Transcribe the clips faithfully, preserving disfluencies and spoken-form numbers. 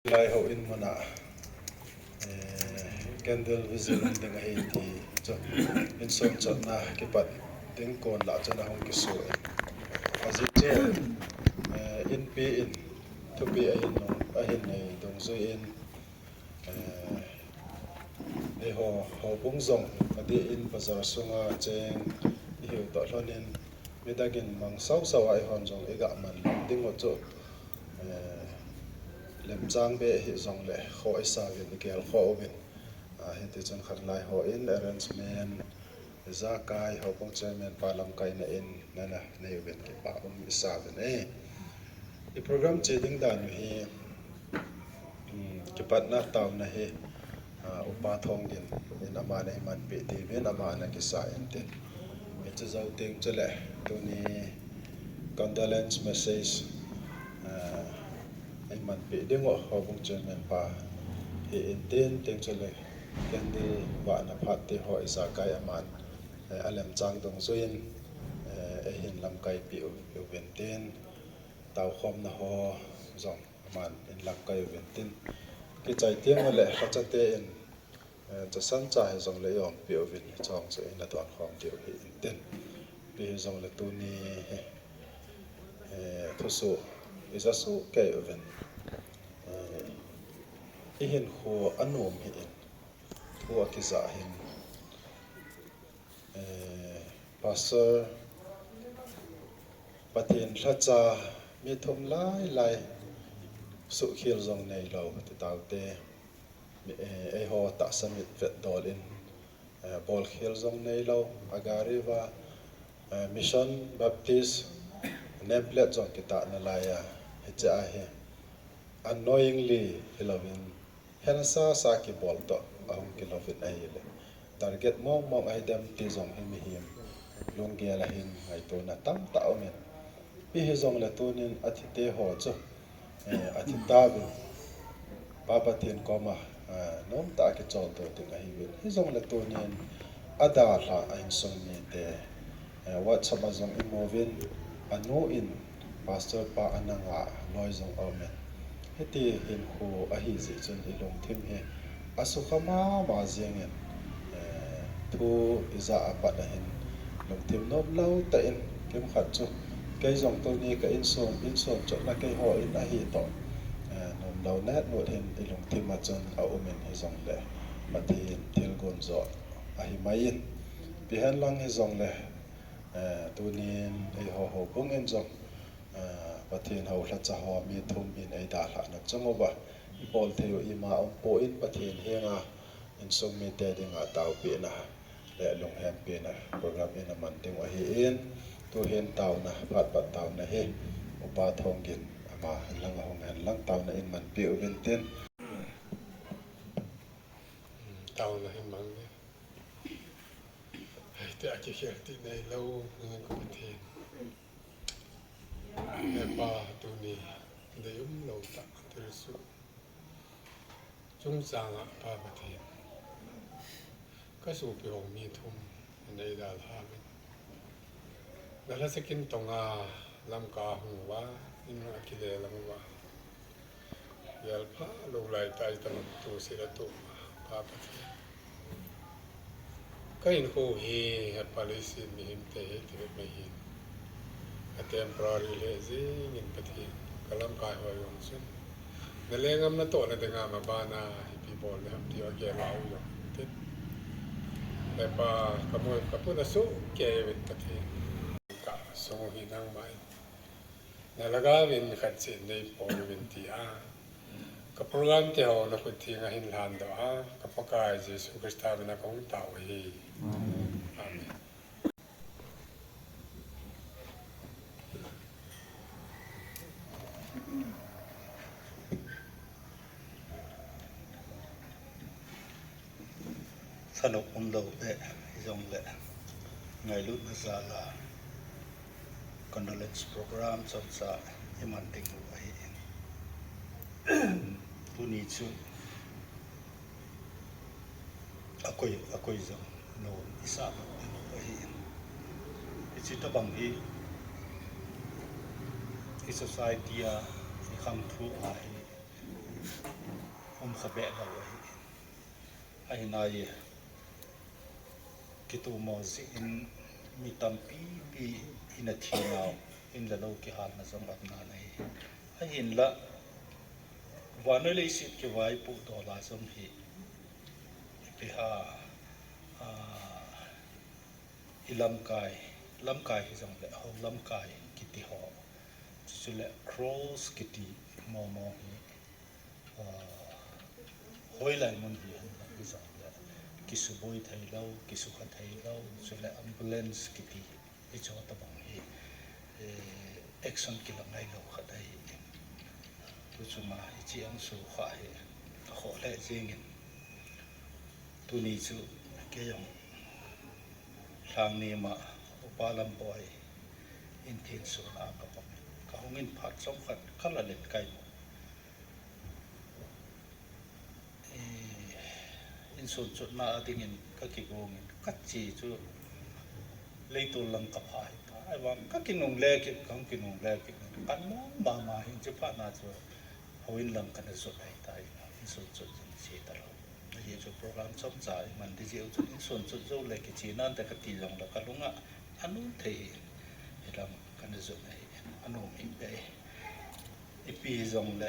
Lai houin muna, eh, candle vigil um ding ahi ti chu, insung chotna kipat ding kon lah chun ahung kisu in. Ajeh chu, eh, inpi in thupi ahin nung, ahin nei dungjui in, eh, eiho, houbung jong adeh in bazar sunga cheng ihiu toh lhonin, midang in mang sausau a eihon jong iga man lou ding u chu, eh, lemchang be hijongle kho isavin igel kho uvin. Ah, hiti chun khanglai hon arrangement, ijakai, houbung chairman pa lamkaina in nana nei uvin kipa um isavin e. I program che ding dan u hi, um, kipatna taona hi, ah, Upa Thonggin in aman eimanpi diuvin aman ana kisa intin. Hiche jou teng chule tuni condolence message, ah, eimanpi ding u houbung chairman pa hi intin, teng chule candle vahna phat te ho ijakai aman, eh, alemchang dungjuiyin, eh, eihin lamkaipi u, uvin tin, taokhomna ho jong aman in lamkai uvin tin, kichai teng ule lhacha te in, eh, chasan cha hijongle iumpi uvin, hiche chu ina donkhom diu hi intin. Ipi hijongle tuni hi, eh, thusoh ija soh kei uvin, eh, ihinkho anom hi in, thu akija hin, eh, Pastor, Pathen lhacha, mi thum lai lai, suhkhel jong neilou, ti taute, mi, eh, eiho tahsa mit vetdol in, eh, bolkhel jong neilou, agari uva, eh, Mission Baptist name plate jong kitahna laiya, hiche a hi, unknowingly hilouvin, hensasa kibol toh ahung kilouvin ahile, target mong mong ahidem ti jong hi mihem lunggel a hin ngaitona tamtah aumin. Ipi hijongle tunin athite ho chu, eh, athi tauvin, Pa Pathen koma, eh, nomtah a kicholdo ding ahiuvin. Hijongle tunin adalhah a insung mite, eh, WhatsApp a jong imuvin, anu in Pastor pa ana ngah loi jong aumin. Hiti hinkho ahijeh chun ilungthim hi asukha mama jengin, eh, thu ija a pat ahin lungthim nomlou tah in, kimkhat chu kei jong tuni ka insung, insung chotna keiho in ahi toh, eh, nomlou netnut hin ilungthim a chun aumin hijongle, Pathen thilgon jo ahimai in, ipi henlang hijongle, eh, tunin eiho houbung in jong, eh, Pathen hou lhacha ho mi thum in eidalhahna chung uva ibol thei u ima umpon, Pathen henga insung mite dinga taopehna le lunghempina program ina man ding u ahin, tuhin taona, phat pat taona hi Upa Thonggin ama langa hung henlang taona in manpi uvin tin. Taona hi mang e. Hiti a kikhel ti neilou, nangin ka Pathen. He Pa, tuni deium lou tah thilsoh chungchang a Pa Pathen, ka sopi ho mi thum in eidalha uvin. Na lhacha kin tonga Lamka hung uva, in a kile lang uva. Gelpha lou lai tah a itobang thusei a tum a, Pa Pathen. Ka hinkho hi, he Pa, leiset mihemte hi ti bep mai hin, a temporary lheh jengin Pathen, ka lamkai ho jong chun, na lenggam natohna dinga mabana ipi bol ding ham ti agel u jong tin. He Pa, ka mu, ka puna soh kei uvin Pathen. Ka sung u hi nangma in na lhagao in khat cheh nei pon uvin tia, ka program te ho na khut thenga hin lhandoh a, ka Pakai Jesu Christa mina kahung tao u ahi. Amen. Thanop umlou beh hijongle, ngailutna jal a condolence program chomcha iman ding u ahin. Tuni chu akoi, akoi jong nom isah lou ding u ahin. Hiche tobang hi i society a, i khang thu a hi Abeh lou ahi. Ahinai, kitumo jeh in mi tampi pi in athi nau, in le lou kihalna jong aum nan ahi. Ahinla, vannoi leiset kivaipoh dola jong hi, ipi ham, ah, i lamkai, lamkai hijongle, hou lamkai kiti ho. Chuchu le cross kiti momo hi, ah, hoilai mun hihen hijongle, kisuboi thei lou, kisukha thei lou, chule ambulance kiti, hiche ho tobang hi, eh, action kila ngai lou khat ahi. Tuchunga hiche angsukha hi, akhoh lheh jengin. Tuni chu, kei jong, Lhangnem a, Upa Lamboi in thensohna a kapang. Kahung in phat chomkhat, kala len kai mo. Eh, insung chotna a dingin kakigong in, kache chu leitol lang kapha hita. Ahivang kakinungle kit, kahung kinungle kit, kanung mama hin, hiche phatna chu houin lang kana jot ahitai, insung chot jing che talou. Ajeh chu program chomcha iman ding jeh u chun insung chot jou le kiche nante kati jongle kalunga anom thei hi, hilang kana jot ahi, anom hih beh. Ipi hijongle,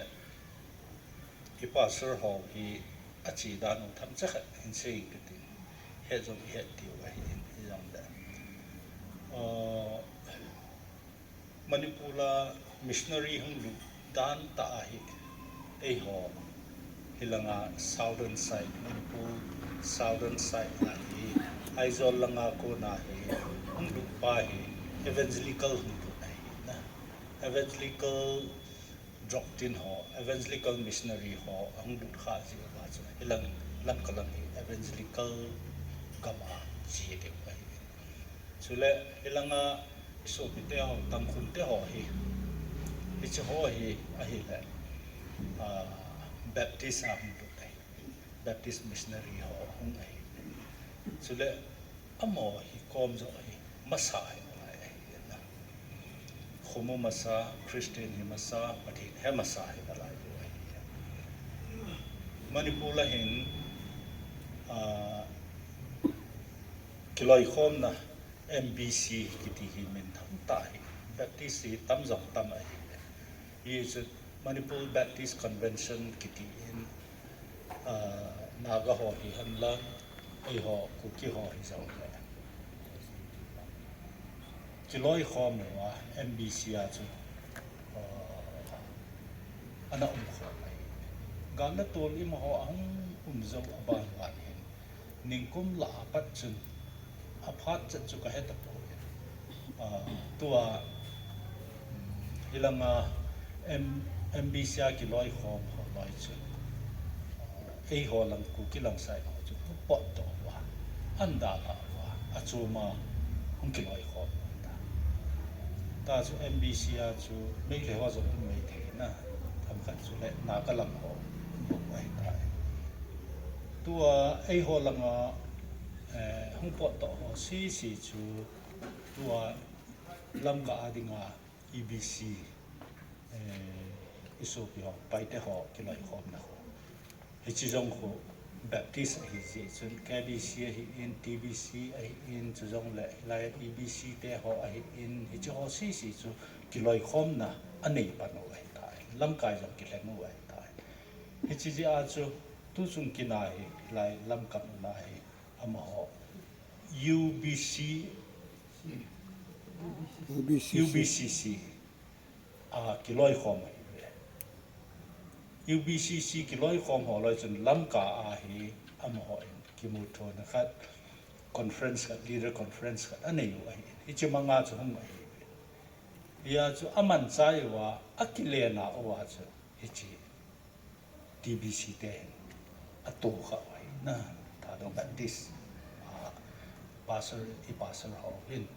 i pastor ho hi ache dan u themcha khat hin sei inge kati. Het jong ihet diu ahi, hijongle, ah, Manipur a missionary hung lut dan tah ahi, eiho hilanga southern side, Manipur southern side a hi, Aizawl langa kona hi hung lut pa hi evangelical hung lut ahi na. Evangelical doctrine ho, evangelical missionary ho ahung lut kha jeh uva chu, hilang Lamka lang hi evangelical gam a che diu ahi. Chule hilanga i sopite ho, Tangkhul te ho hi, hiche ho hi ahile, ah, Baptist a hung lut ahi, Baptist missionary ho hung ahi. Chule amaho hi kom jo hi masa hi nalai ahi na. Khomu masa, Christian hi masa, Pathen he masa hi nalai u ahi. Manipur a hin, ah, kiloikhomna M B C kiti hi minthang tah hi, Baptist hi tamjong tam ahi. Hichu Manipur Baptist Convention kiti in, ah, Naga ho hihen lang, eiho Kuki ho hijongle, kiloikhom uva M B C a chu, ah, ana umkhom ahi. Gal le tol imaho ahung um jou a ban uva hin, ningkum lah a pat chun, aphat chet chu kahe tapoi. Ah, tua, um, hilanga M-, M B C a kiloikhom ho loi chun, ah, eiho lang Kuki lang side ho chu hung potdoh uva, ahin dalha uva, achom a hung kiloikhom u ahitai. Tua chu M B C a chu Meitei ho jong um mai thei na, themkhat chule Naga lang ho um ahitai. Tua eiho langa, eh, hung potdoh ho sese chu tua Lamka a dinga E B C, eh, i sopi ho, Paite ho kiloikhomna ho. Hiche jong khu Baptist ahi jeh chun, K B C ahin, T B C ahin, chujongle hilai E B C te ho ahin, hiche ho sese chu kiloikhomna anei pan u ahitai. Lamkai jong kilheng u ahitai. Hiche jeh a chu tuchung kin a hi, hilai Lamka mun a hi, amaho U B C, U B C C. U B C C a kiloikhom ahiuve. U B C C kiloikhom ho loi chun Lamka a hi amaho in kimuthona khat, conference khat, leader conference khat anei u ahi. Hiche manga chu hung ahiuve. Hia chu amanchah uva, akilena uva chu hiche T B C te hin atohkhah u ahi na, Thadou Baptist, ah, pastor, i pastor ho hin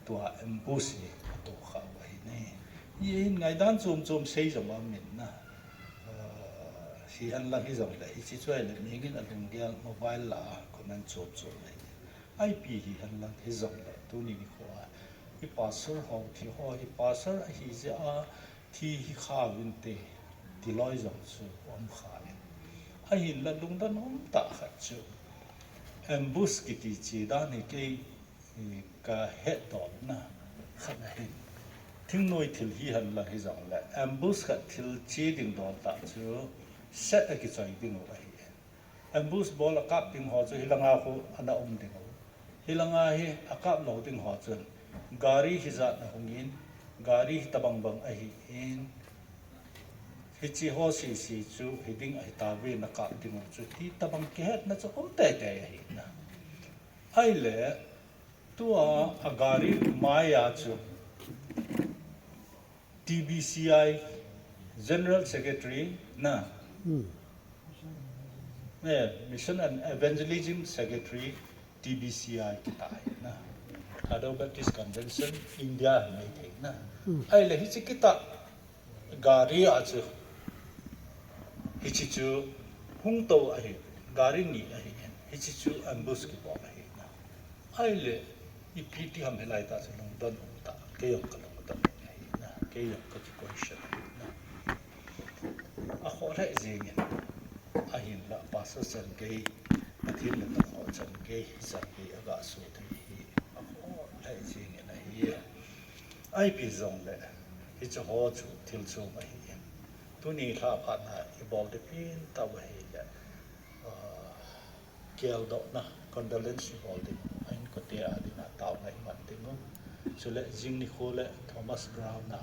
tua ambush hi atohkhah u ahi ne. Hiche hin ngaidan chom chom sei jong aum in na. Ah, hihen lang hijongle, hiche chu ahile mihing in alunggel mobile lah a comment chom chom ahi. Ipi hihen lang hijongle, tuni nikho a, i pastor ho thi ho hi, pastor ahi jeh a thi hi kha uvinte, ti loi jong chu um kha in. Ahinla lungdon umtah khat chu ambush kiti chi dan hi kei, eh, kahetdohna khat ahin. Thingnoi thil hihen lang hijongle ambush khat thil chi ding dol tah chu set a kichoi ding u ahi. Ambush bol a kap ding ho chu hilanga khu ana um ding u. Hilanga hi a kap lou ding ho chun gari hijat na hungin, gari hitabang bang ahin, hichi ho sisi chu hiding ahitauve na kap ding u chu ti tabang kihetna chu um teitei ahi na. Ahile, tua a gari maiya chu T B C I General Secretary na. Hmm. Eh, Mission and Evangelism Secretary, T B C I kita ahi na. Thadou Baptist Convention, India a nei thei na. Hmm. Ahile hichi kita gari a chu, hichi chu hung tou ahi, gari ni ahi, hichi chu ambush kibol ahi na. Ahile, ipi ti ham hilai tah chu lungdon um tah, kei jong kalungdon ahi na, kei jong ka ki question ahi na. Akhoh lheh jengin, ahinla pastor chan gei, Pathen natong ho chan gei, chan gei aga sut thei hi, akhoh lheh jengin ahi. Ipi jongle, hiche ho chu thil chom ahi. Tuni lha phat na ibol ding pen tah ahile, ah, geldohna, condolence ibol ding, a inkote a dinga taona iman ding u. Chule jing nikho le Thomas Brown a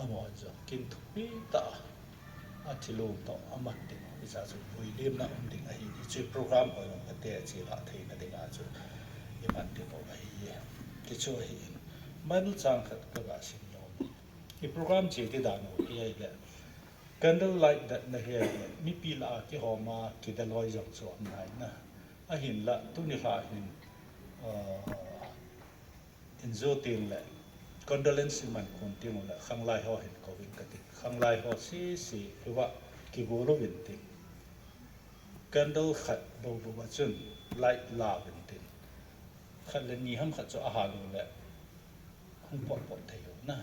amahon jong kin thupi tah a thilong toh aman ding u. Hiche chu vuilimna um ding ahi. Hiche program ho jong kate a chi lah theina dinga chu iman ding u ahi. Ti chu ahin, Bible chang khat kaga sim nom. I program chi ti dan u hi ahile, candle light datna hi ahile, mipi lah a kihom a kidaloi jong chu um nai na. Ahinla, tuni lha hin, ah, injo teng le, condolence iman kon teng ule, khanglai ho hin kouvin kati. Khanglai ho sese, hiva kigol uvin tin, candle khat bou bou a chun light la uvin tin, khat le ni ham khat chu ahal ule, hung pot pot thei u na.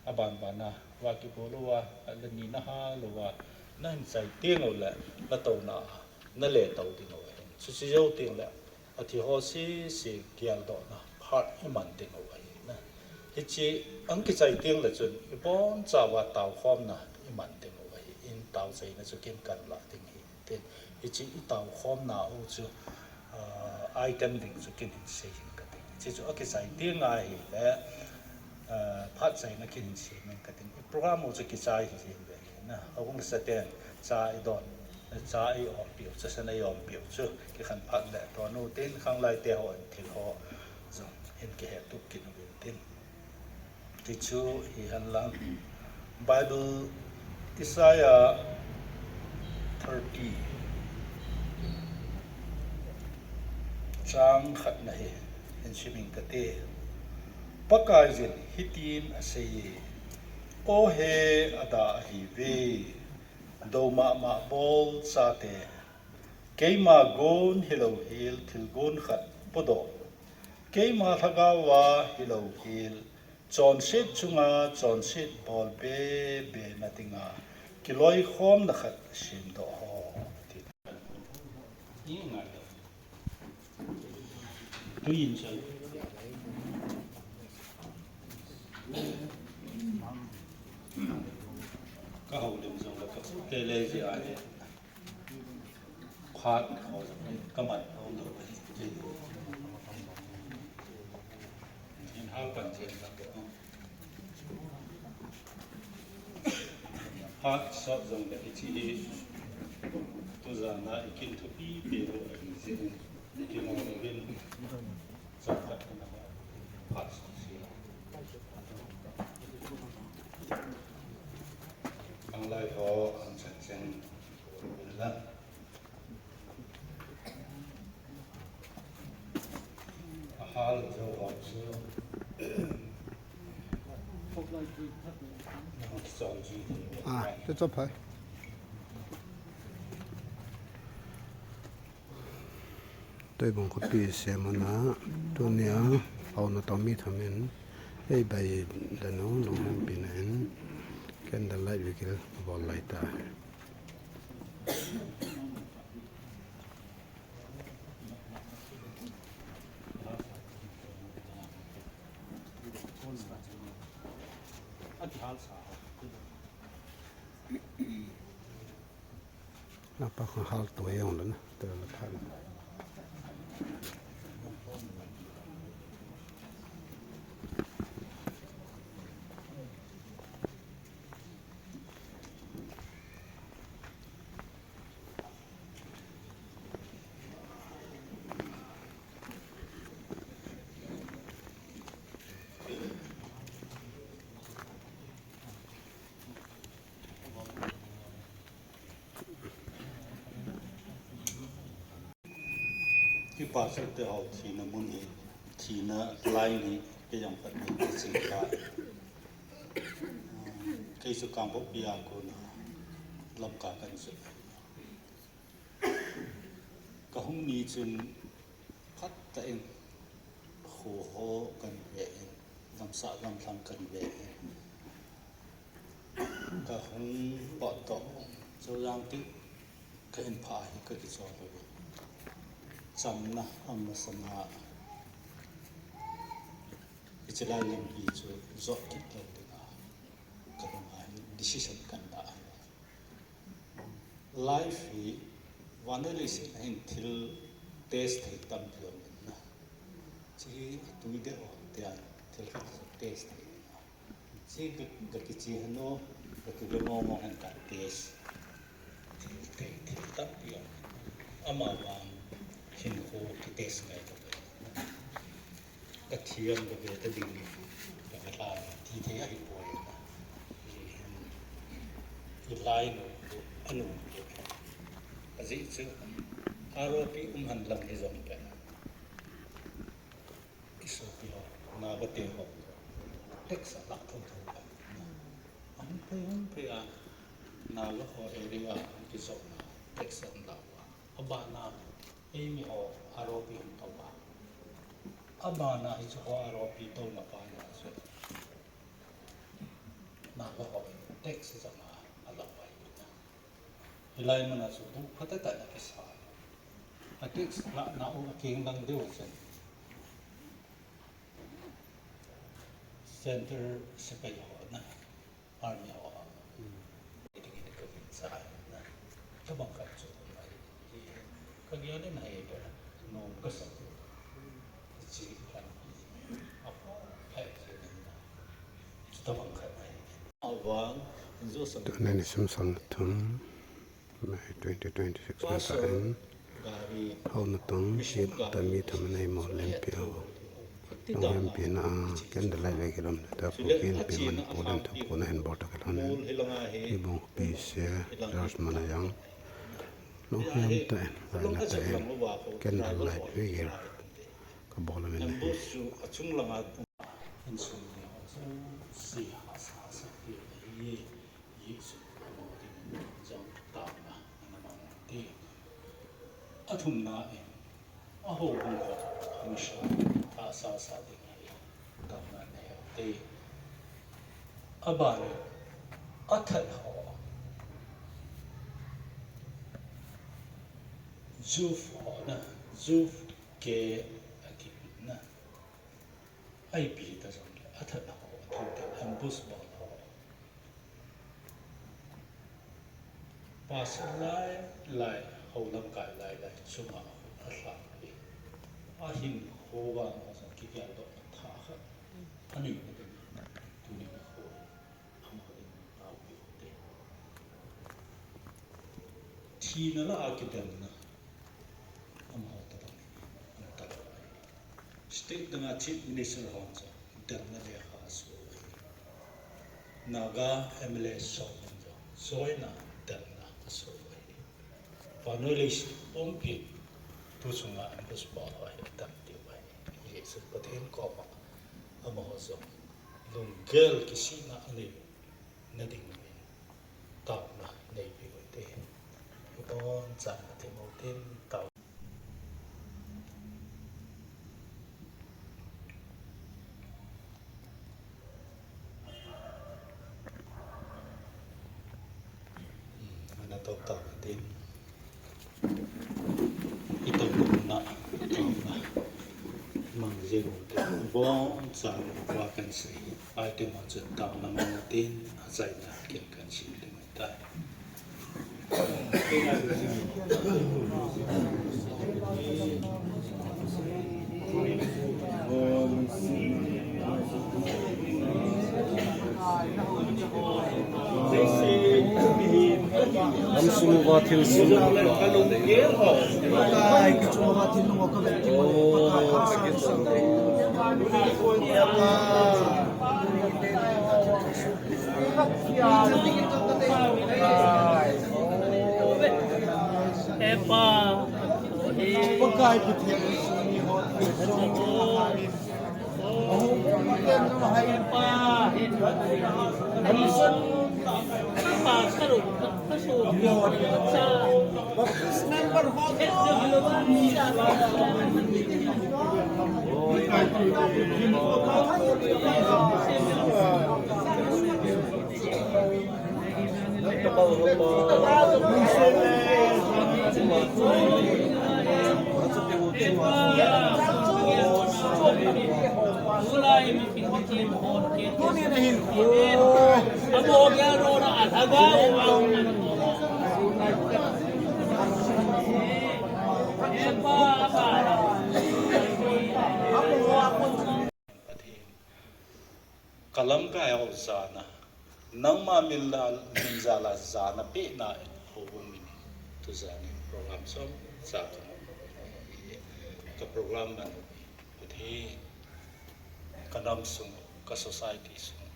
Aban ban a, va kibol uva, khat le ni nahal uva, nahin chai teng ule, natouna a nale tou ding u ahin. Chuche jou teng le, athi ho sese geldohna phat iman ding u ahi na. Hiche ang kichai teng le chun, ibonchauva taokhomna iman ding u ahin, taochaina chu kin kalah ding ahi. Tin, hiche itaokhomna u chu, ah, item ding chu kin hin sei hin kati. Hiche chu akichai teng ahile, ah, phat chaina kin hin sei hin kati. I program u chu kichai hi jeng ve na. Ahung sa ten, cha idon, cha i-ompeh u, chasan a i-ompeh u chu kikhen phat le, tonu tin, khanglai te hon thil ho jong hin kihetup kit uvin tin. Ti chu hihen lang, Bible Isaiah thirty, chang khatna hi hin sim inge kati. Pakaiyin hitin aseiye, O he, ada ahiuve, dou mama bol chate, keima gon hilou hel thilgon khat podoh, keima lhagao a hilou hel, chonset chunga chonset bol be be na dinga kiloikhomna khat semdoh ho, ati. Tuin chal. Ka houlim jong le ka pu te le ji a le. Phat ho jong le ka man ho lo. In hal pan chen ka ko. Phat sot jong le hiche hi, tujan a i kin thupi pi lou ahi jeh in, i kin ong uvin, chomkhat in phat sot se. Khanglai ho, ang chan cheng, uvin lang. Ahal jou ho chu. Ah, te chop hai. Toibung khopi sem ana, tunia, hou na tong mi thum in, ei bai lanu, lungmong pina in, candle light vigil, bol lai ta. Napa kha hal to yong le na, te la pha na. Hi pastor te ho thina mun hi, thina line hi, kei jong phat ni ka chi ka. Kei chu Kangpokpi a kona Lamka kan chu. Ka hung ni chun phat tah in kho ho kan ve in, gamsah gamlhang kan ve in. Ka hung pat toh, Chojang ti ka in pha hi ka kichol lo. Chamna amasanga hiche lai lampi chu jot kit lo dinga ka lunga hi decision kan la. Life hi vannoi leiset a hin thil test thei tampi um in na. Chi hi tui deh o, tia thil khat test thei. Chi ga, ga kichi hanu, ga kive mo mo hen ka test. Thil tei, thil tampi um. Ama vang hinkho ki test ngai ka pai. Ka thiam ka ve ta ding ni. Ka ka ta ti thei ahi poi. Hi lai no, anu. Aji chu, aropi um han lam hi jong pe. Isopi ho, Naga te ho, text a lah thotho a. Hung phei, hung phei a, Naga ho area a, kijona, text a lah a. Abana, eimi ho, aropi hung tou a. Abana, hichu ho aropi touna bana chu. Naga ho, text jong a, alah a. Hilai muna chu bu phatah tah in akisa. A text na, na u akeng lang deu chen. Center sepai ho na, army ho. Ding in ka vin sa na. Tabang khat chu ai. Ka gel in ai ka nom ka sa. Chi kan. Apa, hai chi na. Tabang khat ai. Avang, Joseph. Tuni nisim sang thum. May twenty twenty-six na ta in, hou na tong, hi ta mi thum nei mo lempi ho. Tong lempi na a, candlelight ve kilom le ta, pu kin pi man pu len thum pu na hen bol ta kilom. Hi bong pi se, George mana yang. Lo hem ta in, lai na ta in, candlelight ve kil. Ka bol men. Insung ni ho chu si ha sa sa ti hi, Jesu amo ding jong taona ana mang te. Athumna in, a houbung ho hung sa, tha sa sa ding hi taona nei te. Aban in, athat ho, youth ho na, youth ke akipna. Ipi ta jong le, athat ho, athu te, ambush bol ho. Pastor lai, lai, hou lamkai lai, lai, chunga, alhang hi. Ahin, ho vang, ho jong kigel doh, tha khat. Ani, tuni, ho. Amaho in taopi u te. Thina lah a kidemna. Amaho tabang in, ana talou ahi. State dang a Chief Minister hon chu, demna lekha aso u ahi. Naga M L A song hon chu, join a demna aso u ahi. Vannoi leiset pumpi, tu chunga ambush bol ho hi atam diu ahi. Jesu Pathen koma, amaho jong lunggel kisihna anei na ding in taona neipi u hite. Ibon chan na thim u tin tao. Ana tou tao tin. Itobang na, itobang na. Mang jeng u te, Bon, chan, wa kan sei. Ai te ma chan tam na ma tin, a sai na kin kan sei te mai tai. Lam sung uva thil sung. Epa. Pakai Pathen. Pathen, ka lamkai ho jana, nangma min la, min jala jana pehna in houin, tujan in program chom cha ka, ka program man u, Pathen, ka nam sung, ka society sung,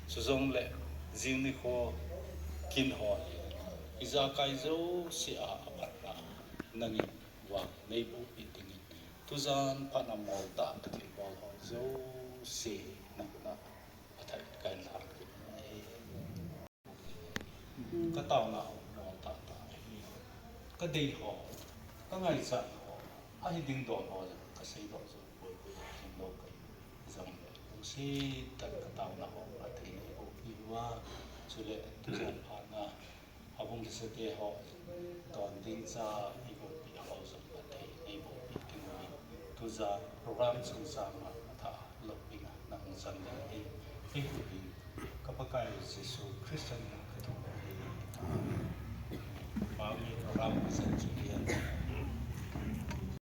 chujongle jing nikho kin ho, ijakai jouse a aphatna nangin vang neiboh peh dingin, tujan phatna moltah ka thilbol ho jouse na kona athah in ka inlhan kit ahi. Ka taona ho moltah tah ahi. Ka dei ho, ka ngaichat ho, ahi ding don ho jong ka seidoh jou poi, poi, ahin lou ka hi. Jongle lungset tah in ka taona ho athei neiboh peh uva, chule tujan phatna a bung kisete ho don ding cha eiboh peh ho jong athei neiboh peh ding uvin, tujan program chungchang a athah loupina nang chang ding ahi. Kei uvin ka Pakai Jesu Christa min in ka thum ahi. Amen. Mami program ka chan chu hihen.